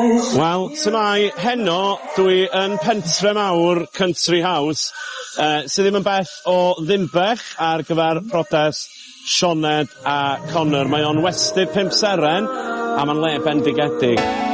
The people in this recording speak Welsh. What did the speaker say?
Wel, shwmae, heno dwi yn Pentre Mawr Country House, yy sy ddim yn bell o Ddinbych ar gyfer priodas Sioned a Connor. Mae o'n westy pump seren a ma'n le bendigedig.